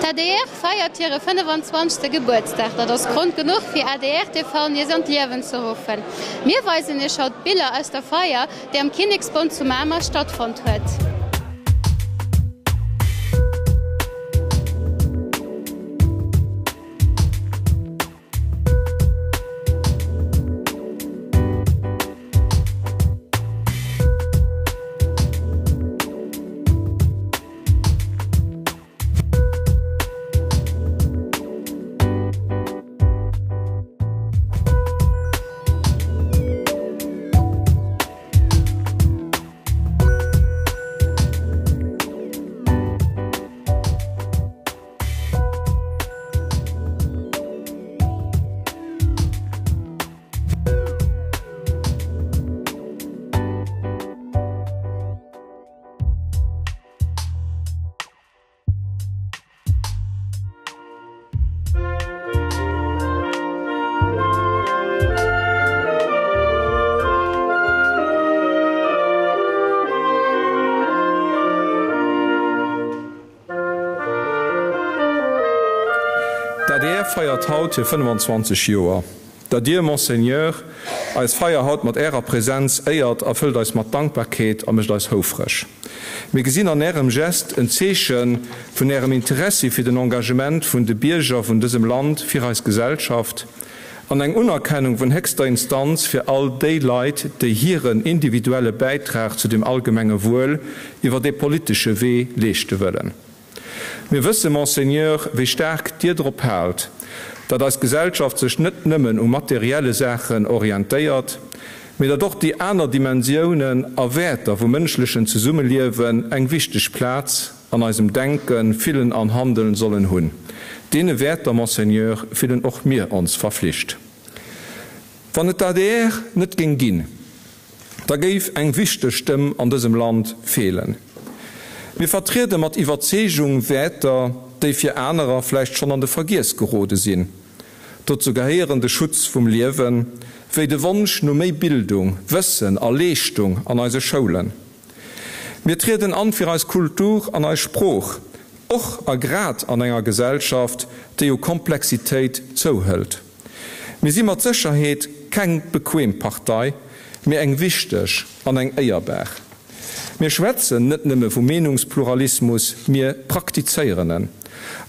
D'ADR feiert hire 25. Gebuertsdag. Dat ass Grond genuch fir adr TV nees an d'Liewen ze ruffen. Mir weisen iech haut Biller aus der Feier, déi am Kinneksbond zu Mamer stattfonnt huet. D'ADR feiert haut hir 25 Joer. Datt Dir, Monseigneur, eis Feier haut mat Ärer Präsenz éiert, erfëllt eis mat Dankbarkeet a mécht eis houfreg. Mir gesinn an Ärem Gest en Zeeche vun Ärem Interessi fir den Engagement vun de Bierger vun dësem Land fir eis Gesellschaft an eng Unerkennung vun héchster Instanz fir all déi Leit, déi hiren individuelle Bäitrag zu dem allgemenge Wuel iwwer dee politesche Wee leeschte wëllen. Mir wësse, Monseigneur, wéi staark Dir drop haalt, datt eis Gesellschaft sech net nëmmen u materielle Saachen orientéiert, mee datt och déi aner Dimensiounen a Wäerter vum mënschlechen Zesummeliewen eng wichteg Plaz an eisem Denken, Fillen an Handeln sollen hunn. Deene Wäerter, Monseigneur, fillen och mir ons verflicht. Wann et d'ADR net géing ginn, da géif eng wichteg Stëmm an dësem Land feelen. Mir vertriede mat Iwwerzeegung Wäerter, déi fir anerer vläicht schonn an de Vergiess gerode sinn. Dozou gehéieren de Schutz vum Liewen, wéi de Wonsch no méi Bildung, Wëssen a Leeschtung an eise Schoulen. Mir trieden an fir eis Kultur an eis Sprooch, och a grad an enger Gesellschaft, déi u Komplexitéit zouhëlt. Mir si mat Sécherheet keng bequem Partei, mee eng wichteg an eng éierbar. Mir schwätzen net nëmme vu Meenungspluralismus, mir praktizéieren en.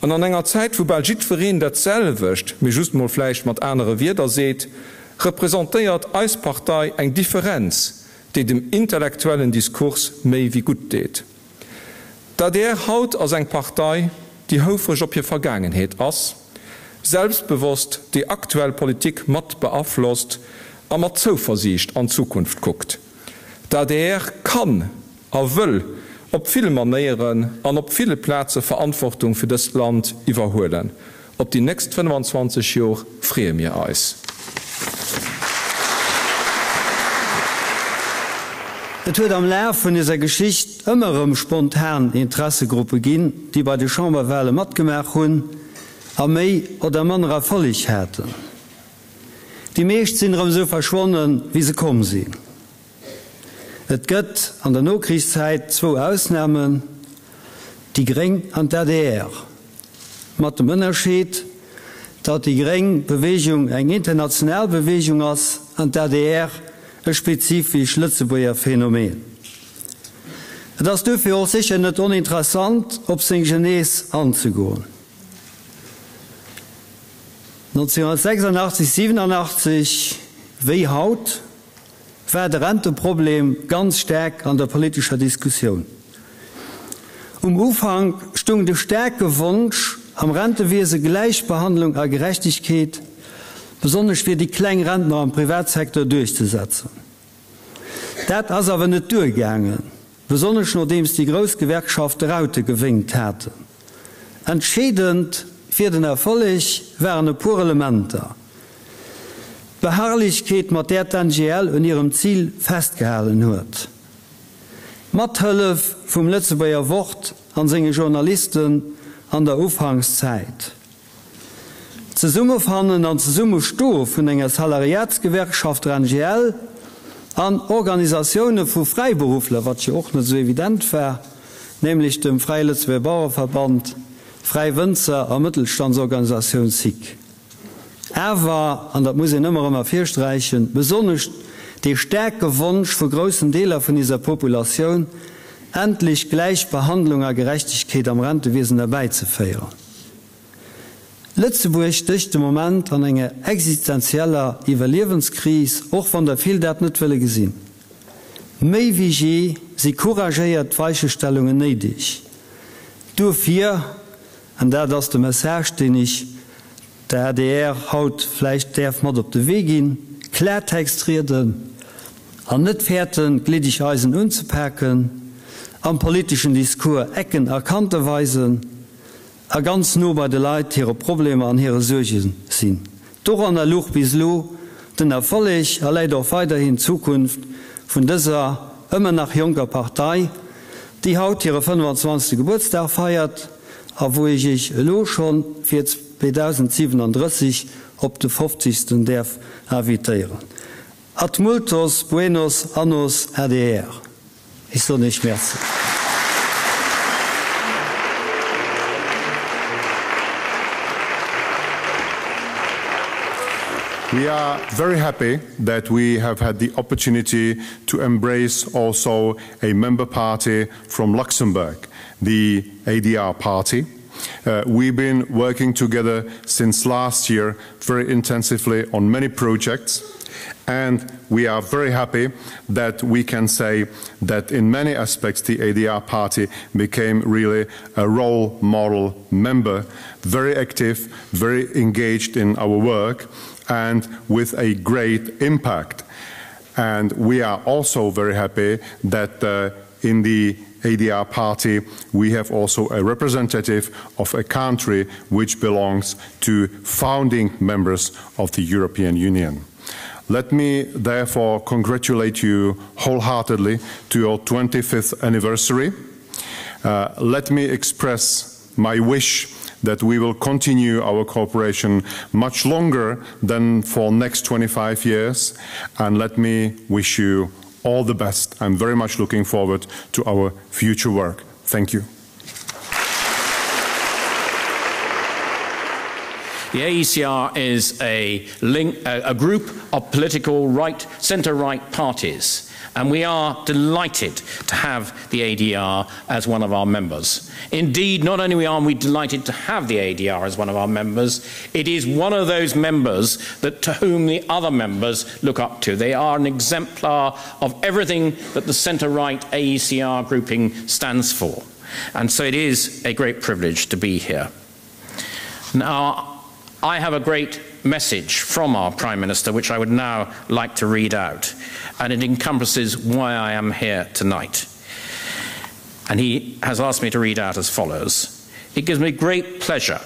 An an enger Zäit, wou bal jiddwereen dat selwecht, mee just mol vläicht mat anere Wierder seet, representéiert eis Partei eng Differenz, déi dem intellektuellen Diskurs méi wéi gutt deet. D'adr haut ass eng Partei, déi houfreg op hir Vergaangenheet ass, selbstbewosst déi aktuell Politik mat beaflosst a mat Zouversiicht an d'Zukunft kuckt. D'adr kann a wëll op ville Manéieren an op ville Plaze Verantwortung fir dëst Land iwwerhuelen. Op déi nächst 25 Jor freeë mir eis. Et huet am Laf vun iser Geschicht ëmmer erëm spontan Interessegruppe ginn, déi bei de Chamberwahle matgemaach hunn a méi oder manner Erfolleg haten. Déi meescht sinn erëm esou verschwonnen, wéi se komm sinn. Et gëtt an der Nokrichszäit zwou Ausnamen, déi gréng an d'ADR, mat dem Ënnerscheed, datt déi gréng Beweegung eng international Beweegung ass an d'ADR e spezifesch Lëtzebuerger Phänomen. Et ass duerfir och sécher net oninteressant, op seng Genese anzegoen. 1986, 87, wéi haut, war de Renteproblem ganz staark an der politescher Diskussioun. Um Ufank stung de staarke Wonsch, am Rentewiese Gläichbehandlung a Gerechtegkeet, besonnesch fir déi kleng Rentner am Privatsecteur, duerchzesetzen. Dat ass awer net duergaangen, besonnesch nodeems déi grouss Gewerkschafte Raute gewénkt haten. Entscheedend fir den Erfolleg waren e puer Elementer. D'Beharrlichkeet, mat där d'NGL un hirem Zil festgehalen huet. D'Mathëllef vum Lëtzebuerger Wort an senge Journalisten an der Ufankszäit. D'Zesummefannen an Zesummestoe vun enger Salariatsgewerkschaft, der NGL, an Organisatioune vu Fräiberuffler, wat jo och net esou evident war, nämlech dem Fräie Lëtzebuerger Bauereverband. Fräi Wënzer a Mëttelstandsorganisatioun SIC. Awer, an dat muss een ëmmer erëm ervirsträichen, besonnesch dee staarke Wonsch vu groussen Deeler vun iser Populatioun, endlech Gläichbehandlung a Gerechtegkeet am Rentewiesen erbäizeféieren. Lëtzebuerg stécht de Moment an enger existenzieller Iwwerliewenskris, och wann der vill dat net wëlle gesinn. Méi wéi jee si couragéiert Weichestellungen néideg. Duerfir, an dat ass de Message, deen ech der adr haut vläicht däerf mat op de Wee ginn, Klartext rieden an net fäerten, gliddeg Eisen unzepaken, am politeschen Discours Ecken a Kante weisen a ganz no bei de Leit, hire Problemer an hire Suerge sinn. Doranner luch bis elo den Erfolleg a läit och weiderhin d'Zukunft vun dëser ëmmer nach jonker Partei, déi haut hire 25. Gebuertsdag feiert a wou ech Iech elo schonn fir 2037 op de 50. däerf invitéieren. Ad multos buenos annos adr. Ech soen Iech Merci. We are very happy that we have had the opportunity to embrace also a member party from Luxembourg, the ADR party. Uh, we've been working together since last year very intensively on many projects and we are very happy that we can say that in many aspects the ADR party became really a role model member, very active, very engaged in our work and with a great impact. And we are also very happy that uh, in the ADR party we have also a representative of a country which belongs to founding members of the European Union. Let me therefore congratulate you wholeheartedly to your 25th anniversary. Uh, let me express my wish that we will continue our cooperation much longer than for next 25 years and let me wish you all the best. I'm very much looking forward to our future work. Thank you. The AECR is a, link, a, a group of political right, centre-right parties, and we are delighted to have the ADR as one of our members. Indeed, not only are we delighted to have the ADR as one of our members, it is one of those members that to whom the other members look up to. They are an exemplar of everything that the centre-right AECR grouping stands for. And so it is a great privilege to be here. Now, I have a great message from our Prime Minister, which I would now like to read out, and it encompasses why I am here tonight. And he has asked me to read out as follows. It gives me great pleasure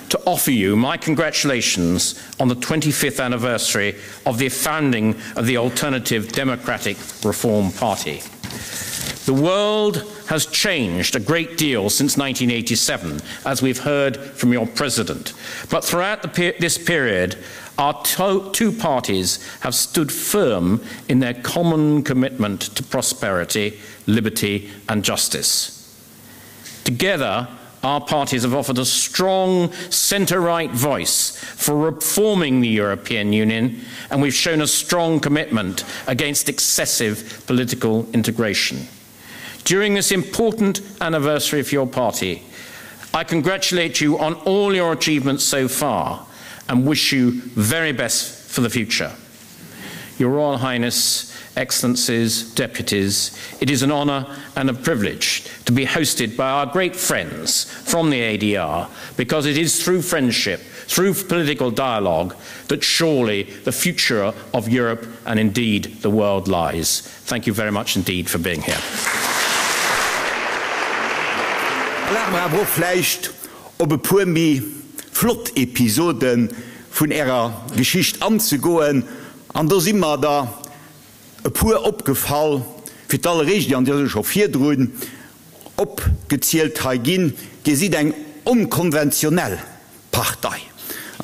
to offer you my congratulations on the 25th anniversary of the founding of the Alternative Democratic Reform Party. The world has changed a great deal since 1987, as we've heard from your president. But throughout the, this period, our two parties have stood firm in their common commitment to prosperity, liberty and justice. Together, our parties have offered a strong centre-right voice for reforming the European Union, and we've shown a strong commitment against excessive political integration. During this important anniversary for your party, I congratulate you on all your achievements so far and wish you very best for the future. Your Royal Highness, Excellencies, Deputies, it is an honour and a privilege to be hosted by our great friends from the ADR because it is through friendship, through political dialogue, that surely the future of Europe and indeed the world lies. Thank you very much indeed for being here. Erlaabt mer awer och vläicht op e puer méi flott Episode vun Ärer Geschicht anzegoen. An do si mer der e puer opgefall. Fir d'alleréischt, an déi ass scho virdrun opgezielt hei ginn, Dir sidd eng onkonventionell Partei.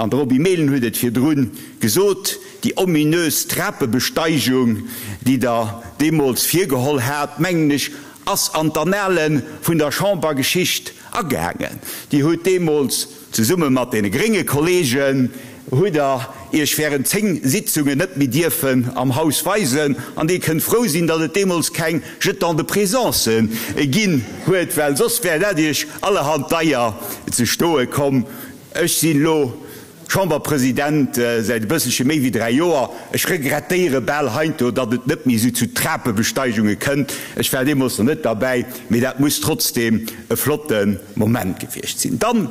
An de Roby Mehlen huet et virdru gesot, déi ominös Trapebesteigung, déi Der deemools virgeholl hat, mengen ech, ass an d'Annale vun der Chambergeschicht. Agaangen. Dir hutt deemools zesumme mat deene grénge Kollegen, hutt Der Iech während 10 Sitzungen net méi dierfen am Haus weisen. An Dir kënnt frou sinn, datt et deemools keng Jetons de présence ginn huet, well soss wär dat Iech allerhand deier ze stoe komm. Ech sinn elo Chamberpresident säit e bësselche méi wéi 3 Joer. Ech regrettéiere bal heiansdo, datt et net méi esou zu Trapebesteigunge kënnt. Ech war deemools nach net derbäi, mee dat muss trotzdeem e flotte Moment gewiescht sinn. Dann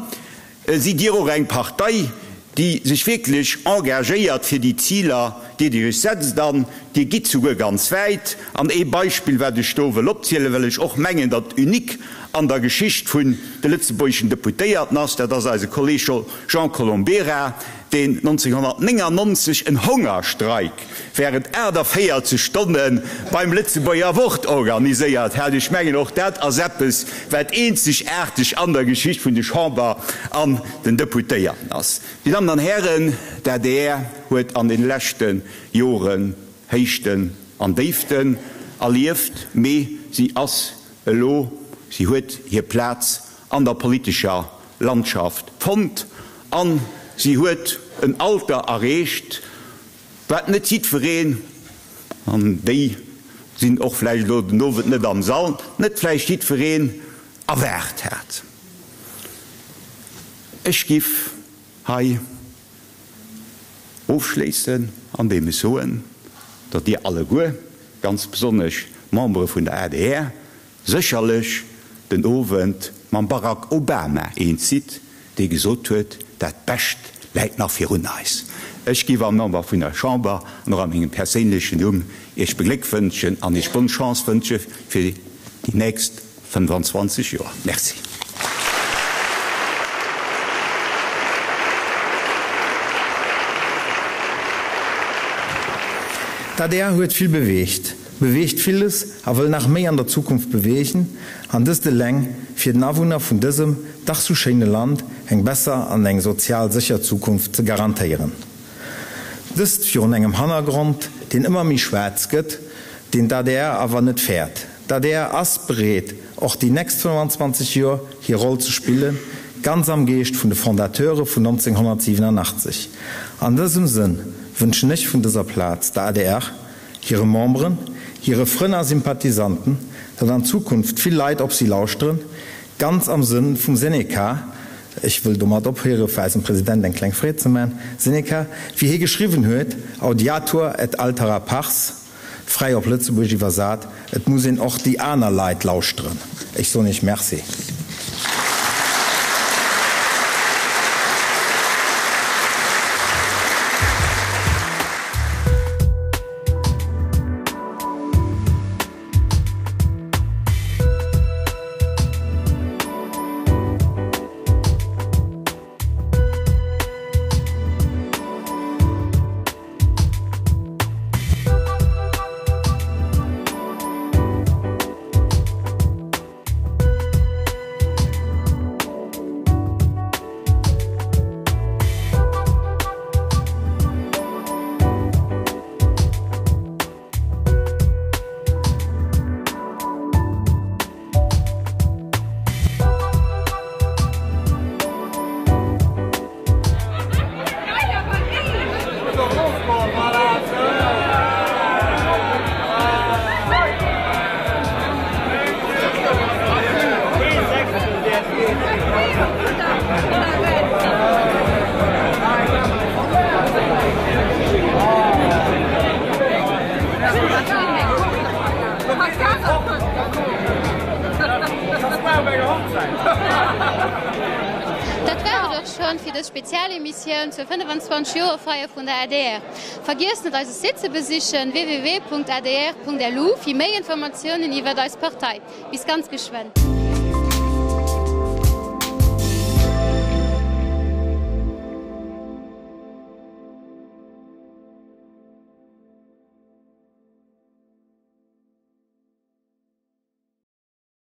sidd Dir och eng Partei, déi sech wierklech engagéiert fir déi Ziler, déi Dir Iech setzt. An Dir gitt souguer ganz wäit. An ee Beispill, wat ech do wëll opzielen, well ech och mengen, datt unique an der Geschicht vun de lëtzebuergeschen Deputéierten ass, dat ass eise Kolleg Jean Colombera, deen 1999 en Hongerstreik während 48 Stonne beim Lëtzebuerger Wort organiséiert hat. Ech mengen, och dat ass eppes, wat eenzegaarteg an der Geschicht vun de Chamber an den Deputéierten ass. Dir Dammen an Hären, d'ADR huet an de leschte Joren Héichten an Déiften erlieft, mee si ass elo, si huet hir Plaz an der politescher Landschaft fonnt an si huet en Alter erreecht, wat net jiddwereen, an déi sinn och vläicht elo den Owend net am Sall, net vläicht jiddwereen erwaart hat. Ech giff hei ofschléissen, andeem ech soen, datt Dir alleguer, ganz besonnesch d'Membere vun der adr, sécherlech den Owend mam Barack Obama eens sidd, dee gesot huet, Dat Bescht läit nach virun eis. Ech giff am Nommer vun der Chamber an och a mengem perséinlechen Numm Iech begléckwënschen an Iech bonne Chance wënsche fir déi nächst 25 Joer. Merci. D'adr huet vill beweegt, beweegt villes a wëll nach méi an der Zukunft beweegen, an dëst eleng fir den Awunner vun dësem dach sou schéine Land eng besser an eng sozial sécher Zukunft ze garantéieren. Dëst virun engem Hannergrond, deen ëmmer méi schwaarz gëtt, deen d'adr awer net fäert. D'adr ass bereet, och déi nächst 25 Joer hir Roll ze spillen, ganz am Geescht vun de Fondateure vun 1987. An dësem Sënn wënschen ech vun dëser Plaz der adr, hire Memberen, hire Frënn a Sympathisanten, datt an Zukunft vill Leit op si lauschteren, ganz am Sënn vum Seneca, ech wëll domat ophéiere fir eisem President eng kleng Freed ze man, Seneca, wéi hie geschriwwen huet, Audiatur et altera pars. Fräi op Lëtzebuergesch iwwersat, Et muss een och déi aner Leit lauschteren. Ech soen Iech Merci. Dat war et och schonn fir dës Spezialemissioun zur 25 Joer Feier vun der adr. Vergiesst net eise Site ze besichen, www.adr.lu, fir méi Informatiounen iwwert eis Partei. Bis ganz geschwënn.